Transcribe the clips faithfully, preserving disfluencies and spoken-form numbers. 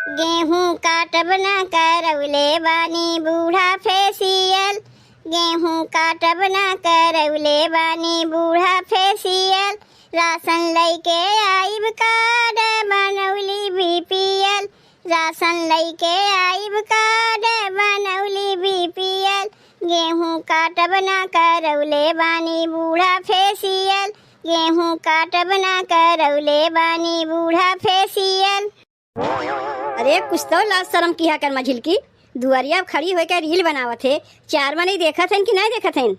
गेहूं काटब ना करौले बानी बूढ़ा फेसियल, गेहूं काटब ना करौले बानी बूढ़ा फेसियल, राशन लइके आइब कार्ड बनौली बीपीएल, राशन लइके आइब कार्ड बनौली बीपीएल, गेहूं काटब ना करौले बानी बूढ़ा फेसियल, गेहूं काटब ना करौले बानी बूढ़ा फेसियल। अरे, कुछ तो लाज शरम किहा कर मझिलकी। दुआरिया खड़ी होइके रील बनावत है, चार मनई देखत हइन कि नाहीं देखत हइन?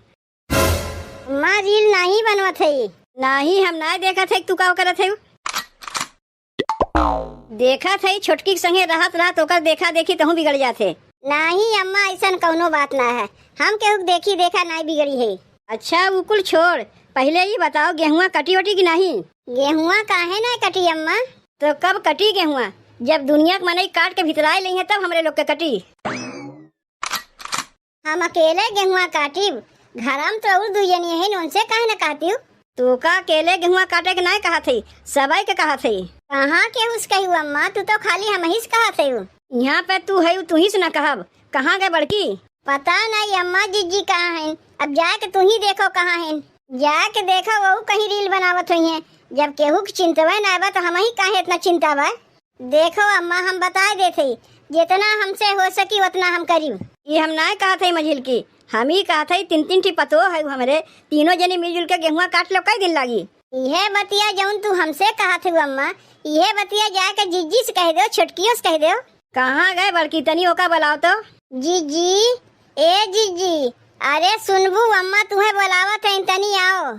अम्मा, रील नाहीं बनवत है। नाहीं, हम नाहीं देखत है, तू का करत है? देखत है, छोटकी के संगे रहत रहत ओकर देखा देखी तहूँ बिगड़ जात है। नाहीं अम्मा, अइसन कउनो बात ना है, हम केहू के देखी देखा नाहीं बिगड़ी है। अच्छा, उ कुल छोड़, पहिले ई बताओ, गेहुआ कटी वटी कि नाहीं? गेहुआ काहे नाहीं कटी अम्मा? तो कब कटी गेहुआ? जब दुनिया के मनई काट के भितराए लइहें, तब हमरे लोग के कटी। हम अकेले गेहुआ काटिब, घरा में तो और दुइ जनी हैं, उनसे काहे न कहतिउ? तू का अकेले गेहुआ काटे के नाहीं कहत है, सबई के कहत है। कहाँ केहू से कहिउ अम्मा, तू तो खाली हमही से कहत है। यहाँ पे तू है, तू ही से न कहब, कहाँ गए बड़की? पता नाहीं अम्मा, जिज्जी कहाँ हैं? अब जाके तू ही देखो कहाँ हैं। जाके देखो, वहू कहीं रील बनावत होइहें। जब केहू के चिंतवे नाहीं बा, तो हमही काहे इतना चिंता बा? देखो अम्मा, हम बताए देत हई, जितना हमसे हो सकी, उतना हम करिब। ई हम नाहीं कहत हई मझिलकी, हम ई कहत हई, तीन तीन ठी पतोह है हमरे, तीनों जनी मिलजुल के गेहुआ काट लो, कई दिन लागी? इहे बतिया जउन तू हमसे कहत हऊ अम्मा, इहे बतिया जाके जिज्जी से कह देउ, छोटकियो से कह देउ। कहाँ गए बड़की, तनी ओका बुलाओ तो। जिज्जी, ए जिज्जी, अरे सुनबू, अम्मा तुहे बुलावत हईन, तनी आओ।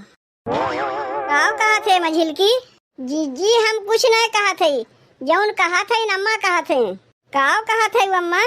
काव कहत है मझिलकी? जिज्जी, हम कुछ नाहीं कहत हई, जउन कहत हईन अम्मा कहत हईन। काव कहत हई अम्मा?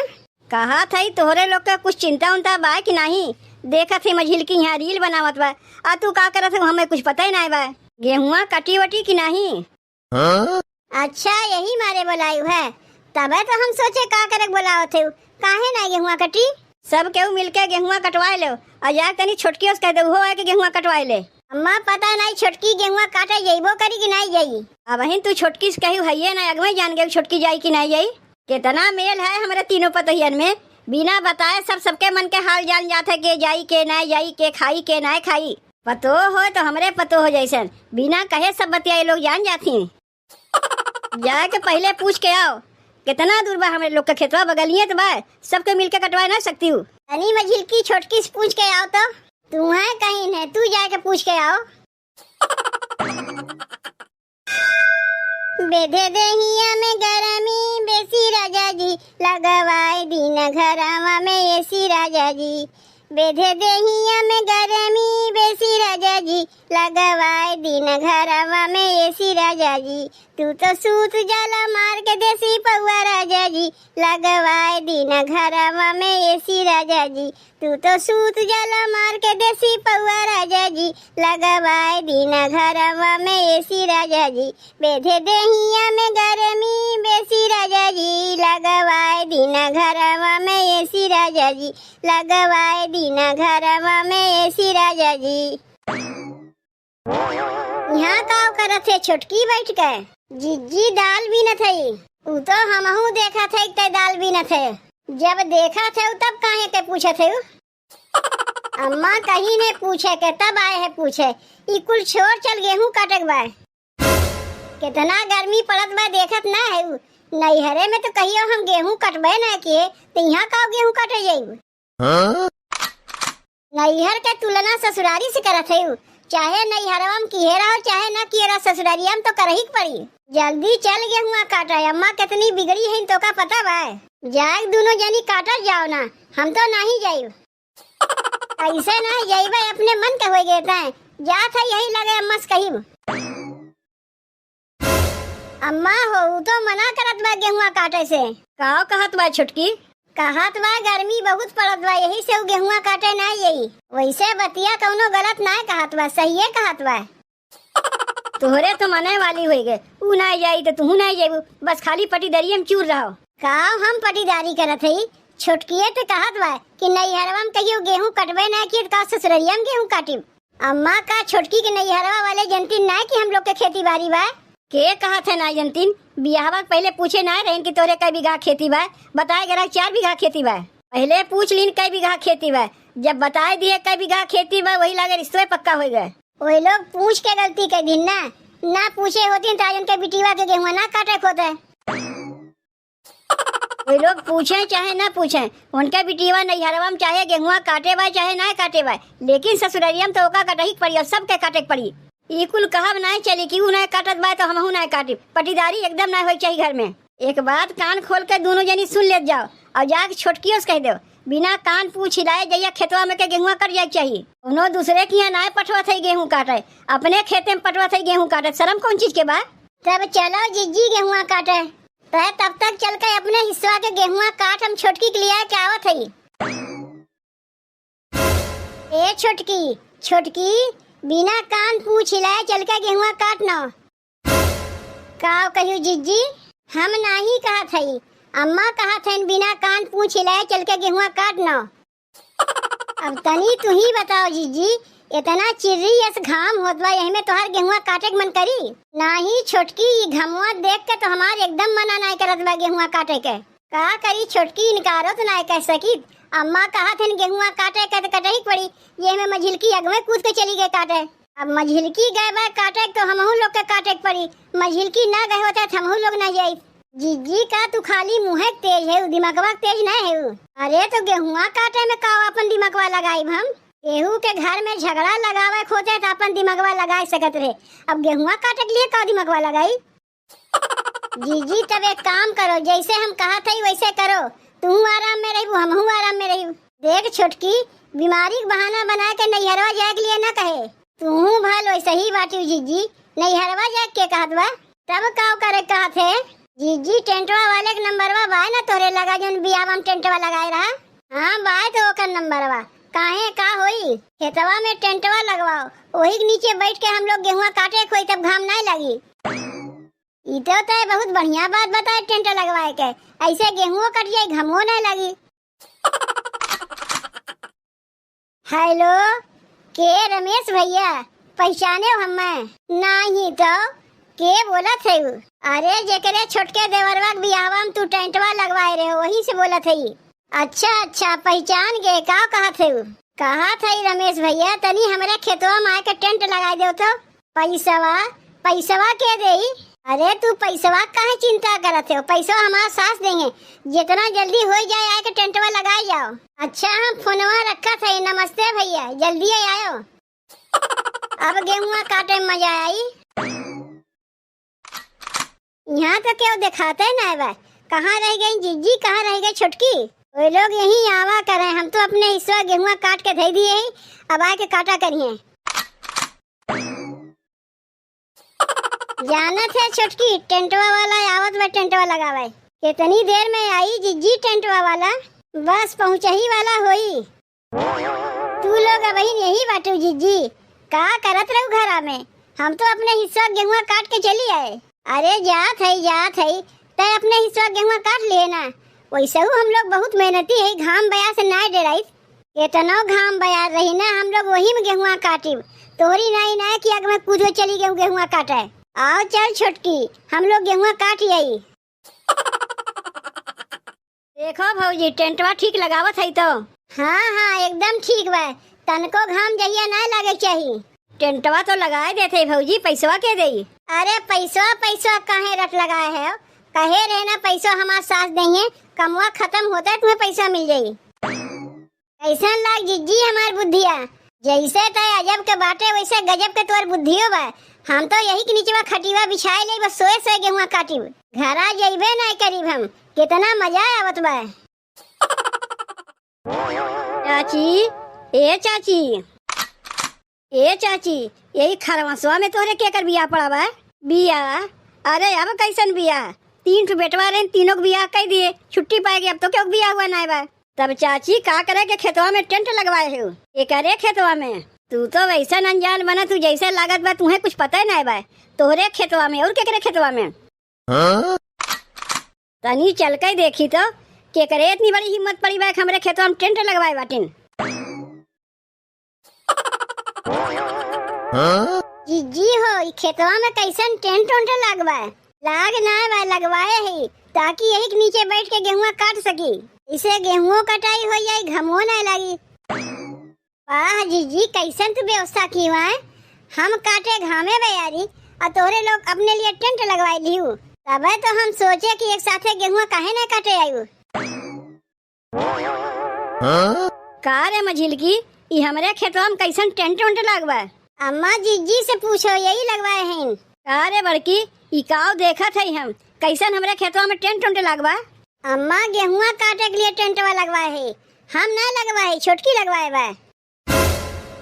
कहत हई तोहरे लोग के कुछ चिंता उंता बा कि नाहीं? देखत हई मझिलकी यहाँ रील बनावत बा, आ तू का करत हऊ, हमें कुछ पता ही नाहीं बा। गेहुआ कटी वटी कि नाहीं? हाँ? अच्छा, यही मारे बोलायु है। तबे तो हम सोचे का करे बोलावत हऊ, काहे ना गेहुआ कटी? सब केहू मिलके गेहुआ कटवाए लो, और जाके तनी छोटकियो से कह दे, उहो आके गेहुआ कटवाए ले। अम्मा, पता नाहीं छोटकी गेहुआ काटे जइबो करी कि नाहीं जाई। अबहिन तू छोटकी से कहियो हइये ना, अगवे जान गए छोटकी जाई कि नाहीं जाई। कितना मेल है हमरे तीनों पतोहियन में, बिना बताए सब सबके मन के हाल जान जात है, के जाई के नाहीं जाई, के खाई के नाहीं खाई। पतोह हो तो हमरे पतोह हो जैसन, बिना कहे सब बतिया ये लोग जान जाती। जाके पहिले पूछ के आओ, कितना दूर बा हमरे लोग के खेतवा, बगलिए तो बा, सबके मिलके कटवा ना सकती हूँ। तनी मझिलकी छोटकी से पूछ के आओ तो। तुम्हें कहीं नहीं, तू जाके पूछ के आओ। बेधे देहिया में गरमी बेसी राजा जी, लगवाए दिन घरवा में एसी राजा जी। बेधे देहिया में गरमी बेसी राजा जी, लगवाए दिन घरवा में एसी राजा जी। तू तो सूत जाला मार के देसी पौआ राजा जी, लगवाए दिन घरवा में एसी राजा जी। तू तो सूत जाला मार के देसी पौआ राजा जी, लगवाए दिन घरवा में एसी राजा जी। बेधे देहिया में गरमी बेसी राजा जी, लगवाए दिन घरवा में एसी राजा जी, लगवाए दिन घरवा में एसी राजा जी। यहाँ का करत है छोटकी बैठ के? जिज्जी दाल बीनत है। उ तो हमहू देखत है ते दाल बीनत है। जब देखत है तब काहे ते पूछत है? अम्मा कहीं ने पूछे के तब आए है पूछे। ई कुल छोड़ चल गेहूं काटे के बा। कितना गर्मी पड़त बा देखत ना है उ। नैहरे में तो कहियो हम गेहूं कटबे ना किए, तो यहाँ का गेहूं काटे जाइब? हाँ? नैहर के तुलना ससुरारी से करत है उ। चाहे नैहरवा में किहे रहो, चाहे ना किहे रहो, ससुरारिया में तो करही के पड़ी। जल्दी चल गेहुआ काटा, अम्मा कितनी बिगड़ी है, तो का पता बा? जाए दोनों जनी काटा जाओ ना, हम तो नहीं जाइब। ऐसे ना जइबे, अपने मन के होई गए तैं। जात है यही लगे अम्मा से कहिब। अम्मा हो, उ तो मना करत बा गेहुआ काटे से। काव कहत बा छोटकी? कहत बा गर्मी बहुत पड़त बा, यही से उ गेहुआ काटे ना यही। वैसे बतिया कौनो गलत ना कहत बा, सहिए कहत बा। तोहरे तो मने वाली होई गए, ऊ ना जाई तो तुहू ना जाइबू, बस खाली पटीदारी में चूर रहो। का हम पटीदारी करत हई? छोटकिए तो कहत बा कि नैहरवा में कहियो गेहूं कटबे ना किए, तो का ससुररिया में गेहूं काटिब? अम्मा, का छोटकी के नैहरवा वाले जनती ना कि हम लोग के खेती बाड़ी बा? के कहत है ना जनतीन? बियाहवा के पहिले पूछे ना रहिन कि तोरे कै बीघा खेती बा? बताए गरा चार बीघा खेती बा। पहिले पूछ लीन कै बीघा खेती बा, जब बताए दिए कै बीघा खेती बा, वही लागे रिश्तवे पक्का होइ गए। वही लोग पूछ के गलती कर दिन ना, ना पूछे होतीन त आज उनके बिटिवा के गेहुआ ना काटे के होते। वे लोग पूछे चाहे ना पूछे, उनके बिटिया नैहरवा में चाहे गेहुआ काटे बा चाहे ना काटे बा, लेकिन ससुररिया में तो ओका कटही के पड़ी और सबके काटे के पड़ी। ई कुल कहब ना चली कि ऊ ना काटत बा तो हमहू ना काटी। पटीदारी एकदम ना होई चाही घर में। एक बात कान खोल के दोनों जनी सुन लेत जाओ और जाके छोटकियों से कह दो, बिना कान पूछ हिलाए जइया खेतवा में के गेहुआ कट जाए चाही। कोनो दूसरे के यहाँ ना पठवत है गेहूँ काटे, अपने खेते में पठवत है गेहूँ काटे। शर्म कौन चीज के बा? तब चलो जिज्जी गेहुआ काटे। तै तब तक चल के अपने हिस्सा के गेहुआ काट, हम छोटकी के लिया के आवत हई। ए छोटकी, छोटकी, बिना कान पूछ हिलाए चल के गेहुआ काट न। का कहियो जिज्जी? हम नाही कहत हई, अम्मा कहत हईन बिना कान पूछ हिलाए चल के गेहुआ काट न। अब तनी तू ही बताओ जिज्जी, इतना चिर्री अस घाम होत बा, यही में तोहार गेहुआ काटे के मन करी? नाही छोटकी, ई घमवा देख के तो हमार एकदम मना नाही करत बा गेहुआ काटे के। का करी छोटकी, इनकारो तो नाही कह सकित। अम्मा कहत हन गेहुआ काटे के तो कटही के पड़ी, ये में मझिलकी अगवे कूद के चली गए काटे। अब मझिलकी गए बा काटे के तो हमहू लोग के काटे के पड़ी, मझिलकी ना गए होते तो हमहू लोग ना जाइत। जिज्जी, का तू खाली मुँहे के तेज है, दिमगवा के तेज नहीं है? अरे, तो गेहुआ काटे में का अपन दिमगवा लगाई हम? केहू के घर में झगड़ा लगावे के होते तो अपन दिमगवा लगाए सकत रहे, अब गेहुआ काटे के लिए का दिमगवा लगाई? जिज्जी, तब एक काम करो, जैसे हम कहत हई वैसे करो, तू आराम में रहबू, हमहू आराम में रहबू। देख छोटकी, बीमारी के बहाना बना के नैहरवा जाए के लिए ना कहे, तू भल वैसे ही बाटियो जिज्जी, नैहरवा जाए के कहत बा? तब का करे कहत है? जिज्जी, टेंटवा वाले के नंबरवा बाय ना तोरे लगा, जौन बियाहवा में टेंटवा लगाए रहा? हाँ, बाय तो ओकर नंबरवा। काहे, का होई? खेतवा में टेंटवा लगवाओ, वही के नीचे बैठ के हम लोग गेहुआ काटे के होई, तब घाम नाय लगी। ई तो तय बहुत बढ़िया बात बताए टेंट लगवाए के, ऐसे गेहुओ कट जाई, घामो नाय लगी। हेलो, के रमेश भैया, पहचाने हो हमें? नाही तो, के बोलत है उ? अरे, जेकरे छोटके देवरवा के बियाहवा में तू टेंटवा लगवाए रहे हो, वही से बोलत है। अच्छा, अच्छा, पहचान गए, का कहत है उ? कहत है रमेश भैया, तनी हमरे खेतवा में आके टेंट लगाए देव तो। पैसवा, पैसवा के देई? अरे, तू पैसवा काहे चिंता करत हो? पैसवा हमार सास देंगे, जितना जल्दी हो जाए, आए के टेंटवा लगाई जाओ। अच्छा, हम फोनवा रखत है। नमस्ते भैया, जल्दी आयो। अब गेहुआ काटे में मजा आई। यहाँ तो केहू देखाते ना बा। कहाँ रह गई जिज्जी, कहाँ रह गई छोटकी? वे लोग यहीं आवा करे, हम तो अपने हिस्सा गेहुआ काट के धई दिए ही, अब आए के काटा करिए। जानत है छोटकी, टेंटवा वाला आवत बा टेंटवा लगावे। कितनी देर में आई जिज्जी टेंटवा वाला? बस पहुँचही वाला होई। तू लोग अबहिन यही बाटू जिज्जी, का करत रहू घरा में? हम तो अपने हिस्सा गेहुआ काट के चली आए। अरे जात है, जात है, तय अपने हिस्सा गेहुआ काट लिए ना। वैसे हम लोग बहुत मेहनती है, घाम बया से ना डेराई। केतनो घाम बयार रही ना, हम लोग वही में गेहुआ काटिब। तोहरी नाई ना कि आग में कूदो चली गेहूँ, गेहुआ काटे। आओ चल छोटकी, हम लोग गेहुआ काट आई। देखो भौजी, टेंटवा ठीक लगावत है तो? हाँ, हाँ, एकदम ठीक बा। तनको घाम जहिया ना लागे चाही। टेंटवा तो लगाए देते भौजी, पैसवा के देई? अरे पैसवा, पैसवा काहे रट लगाए है? कहे रहे ना पैसवा हमार सास देंगे, कमवा खत्म होता है तुम्हें पैसा मिल जाई। कैसन लाग जिज्जी हमार बुद्धिया? जैसे तय अजब के बाटे वैसे गजब के तोर बुद्धियो बा। हम तो यही के नीचवा खटिवा बिछाए ले बस सोए सोए गेहुआ काटिब। घरा जइबे नाय करीब हम। कितना मजा आवत बा। चाची, ए चाची, ए चाची, यही खरवसवा में तोहरे केकर बियाह पड़ा बा? बियाह? अरे अब कैसन बियाह? तीन ठो बेटवा रहे, तीनों के बियाह कर दिए, छुट्टी पाए गए, अब तो केहू के बियाह हुआ नाय बा। तब चाची का करे के खेतवा में टेंट लगवाए हो? एकरे खेतवा में? तू तो वैसन अनजान बना, तू जैसे लागत बा तुहे कुछ पता ही नाय बा। तोहरे खेतवा में और केकरे खेतवा में? हाँ? तनी चल के देखी तो, केकरे इतनी बड़ी हिम्मत पड़ी बा कि हमरे खेतवा में टेंट लगवाए बाटिन। हाँ? जिज्जी हो, खेतवा में कैसन टेंट उंट लगवा? लाग ना बा, लगवाए ही, ताकि यही के नीचे बैठ के गेहुआ काट सकी। इसे गेहुओ कटाई हो जाई, घमो ना लागी। वाह जीजी, कैसन तू व्यवस्था की हुआ है? हम काटे घामे बयारी, और तोहरे लोग अपने लिए टेंट लगवाए लिहू। तबे तो हम सोचे कि एक साथे गेहुआ काहे ना काटे आयु। का रे मझिलकी, ई हमरे खेतवा में कैसन टेंट उंट लगवा? अम्मा, जीजी से पूछो, यही लगवाए हैं। का रे बड़की, ई काव देखत है हम, कैसन हमरे खेतवा में टेंट उंट लगवा? अम्मा, गेहुआ काटे के लिए टेंटवा लगवाए है, हम नहीं लगवाए, छोटकी लगवाए बा।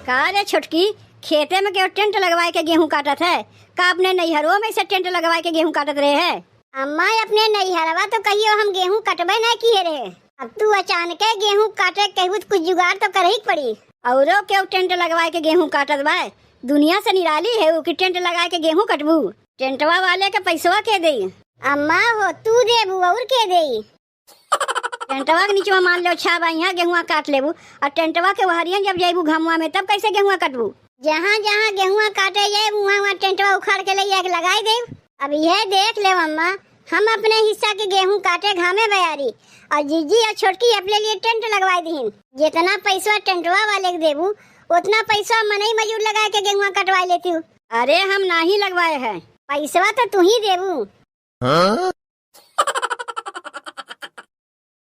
का रे छोटकी, खेते में केहू टेंट लगवाए के गेहूं काटत है? का अपने नैहरवा में से टेंट लगवाए के गेहूं काटत रहे है? अम्मा, अपने नैहरवा तो कहियो हम गेहूं कटबे नहीं किए रहे। अब तू अचानके गेहूं काटे कहबू त कुछ जुगाड़ तो करही के पड़ी। औरो केहू टेंट लगवाए के गेहूं काटत बा? दुनिया से निराली है उ कि टेंट लगाए के गेहूं कटबू? टेंटवा वाले के पैसवा के देई? अम्मा हो, तू देबू और के देई? टेंटवा के नीचवा मान लो छा बा, यहाँ गेहुआ काट लेबू, और टेंटवा के वहरियन जब जैबू घमुआ में, तब कैसे गेहुआ कटबू? जहाँ जहाँ गेहुआ काटे जाए, वहाँ वहाँ टेंटवा उखाड़ के ले जाके लगाई देब। अब यह देख ले अम्मा, हम अपने हिस्सा के गेहूं काटे घामे बयारी, और जीजी और छोटकी अपने लिए टेंट लगवाई दीहिन। जितना पैसवा टेंटवा वाले के देबू, उतना पैसवा मनई मजूर लगाए के गेहुआ कटवाई लेती हूँ। अरे, हम नाही लगवाए है। पैसवा तो तू ही देबू। हाँ?